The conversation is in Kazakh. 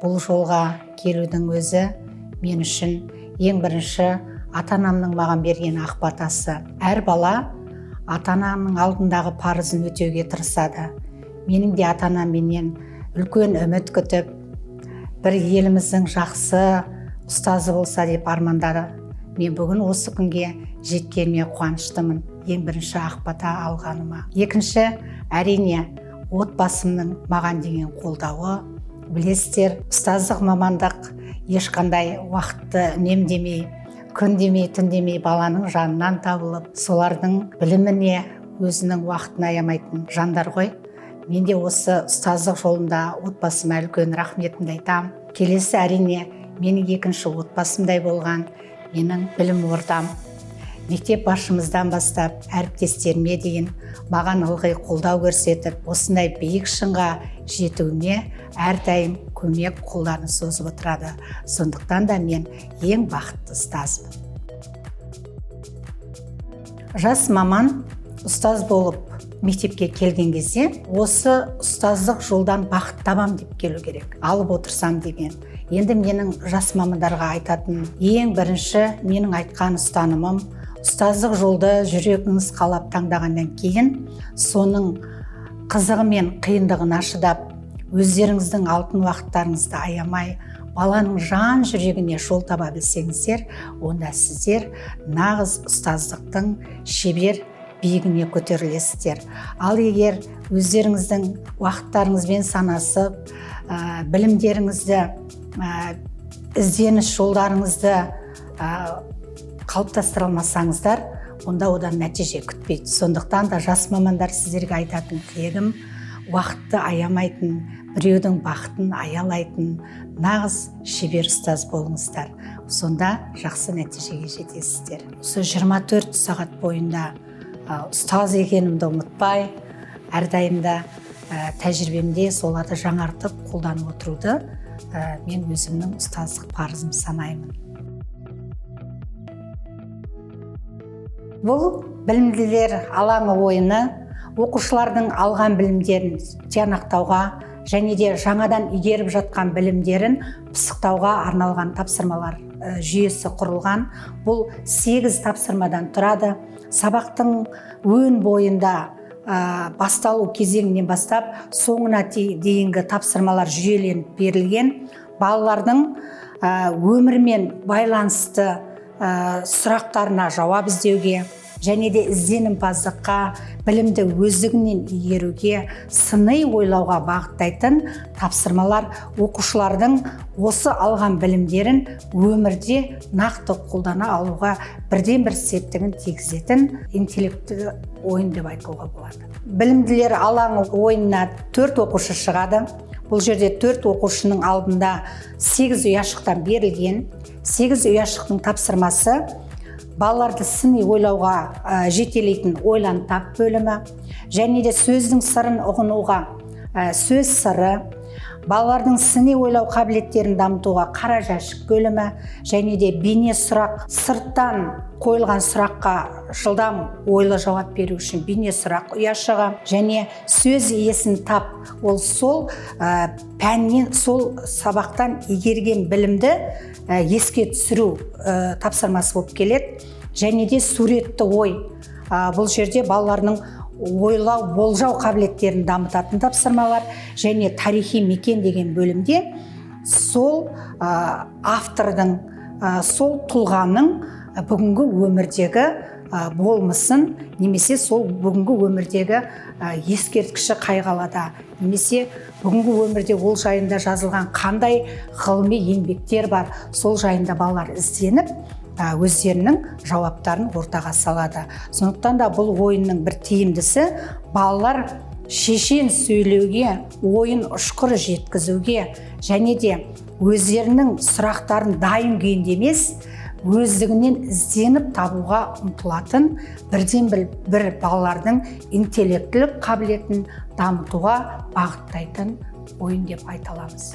Бұл жолға келудің өзі мен үшін ең бірінші ата-анамның маған берген ақ батасы. Әр бала ата-ананың алдындағы парызын өтеуге тырысады. Менің де ата-анам менен үлкен үміт күтіп, бір еліміздің жақсы ұстазы болса деп армандады. Мен бүгін осы күнге жеткеніме қуаныштымын. Ең бірінші ақ бата алғаныма. Екінші, әрине, отбасымның маған деген қолдауы. Білесіздер, ұстаздық мамандық ешқандай уақытты үнемдемей, күн демей, түн демей баланың жанынан табылып, солардың біліміне өзінің уақытын аямайтын жандар ғой. Мен де осы ұстаздық жолында отбасыма үлкен рахметімді айтамын. Келесі, әрине, менің екінші отбасымдай болған менің білім ордам. Мектеп басшымыздан бастап әріптестеріме дейін маған ылғи қолдау көрсетіп, осындай биік шыңға жетуіме әрдайым көмек қолдарын созып отырады. Сондықтан да мен ең бақытты ұстазбын. Жас маман ұстаз болып мектепке келген кезде осы ұстаздық жолдан бақыт табам деп келу керек, алып отырсам деген. Енді менің жас мамандарға айтатын ең бірінші менің айтқан ұстанымым, ұстаздық жолды жүрегіңіз қалап таңдағаннан кейін соның қызығы мен қиындығына шыдап, өздеріңіздің алтын уақыттарыңызды аямай, баланың жан жүрегіне жол таба білсеңіздер, онда сіздер нағыз ұстаздықтың шебер биігіне көтерілесіздер. Ал егер өздеріңіздің уақыттарыңызбен санасып, білімдеріңізді, ізденіс жолдарыңызды қалыптастыра алмасаңыздар, онда одан нәтиже күтпейді. Сондықтан да жас мамандар, сіздерге айтатын тілегім, уақытты аямайтын, біреудің бақытын аялайтын нағыз шебер ұстаз болыңыздар. Сонда жақсы нәтижеге жетесіздер. Осы 24 сағат бойында ұстаз екенімді ұмытпай, әрдайым да тәжірибемде соларды жаңартып қолданып отыруды мен өзімнің ұстаздық парызым санаймын. Бұл білімділер алаңы ойыны оқушылардың алған білімдерін тиянақтауға және де жаңадан игеріп жатқан білімдерін пысықтауға арналған тапсырмалар жүйесі құрылған. Бұл 8 тапсырмадан тұрады. Сабақтың өн бойында басталу кезеңінен бастап соңына дейінгі тапсырмалар жүйеленіп берілген. Балалардың өмірмен байланысты сұрақтарына жауап іздеуге және де ізденімпаздыққа, білімді өздігінен игеруге, сыни ойлауға бағыттайтын тапсырмалар оқушылардың осы алған білімдерін өмірде нақты қолдана алуға бірден-бір септігін тигізетін интеллектті ойын деп айтуға болады. Білімділер алаңы ойынына 4 оқушы шығады. Бұл жерде 4 оқушының алдында 8 ұяшықтан берілген. 8 ұяшықтың тапсырмасы балаларды сыни ойлауға жетелейтін ойлан тап бөлімі, және де сөздің сырын ұғынуға сөз сыры, балалардың сыни ойлау қабілеттерін дамытуға қара жәшік бөлімі, және де бейне сұрақ, сырттан қойылған сұраққа жылдам ойлы жауап беру үшін бейне сұрақ ұяшығы, және сөз иесін тап, ол сол пәннен, сол сабақтан игерген білімді еске түсіру тапсырмасы болып келеді. Және де суретті ой, бұл жерде балалардың ойлау, болжау қабілеттерін дамытатын тапсырмалар, және тарихи мекен деген бөлімде сол автордың, сол тұлғаның бүгінгі өмірдегі болмысын, немесе сол бүгінгі өмірдегі ескерткіші қай қалада, немесе бүгінгі өмірде ол жайында жазылған қандай ғылыми еңбектер бар, сол жайында балалар ізденіп өздерінің жауаптарын ортаға салады. Сондықтан да бұл ойынның бір тиімдісі балалар шешен сөйлеуге, ойын ұшқыр жеткізуге және де өздерінің сұрақтарын дайын күйінде емес, өздігінен ізденіп табуға ұмтылатын бірден бір балалардың интеллектілік қабілетін дамытуға бағыттайтын ойын деп айта аламыз.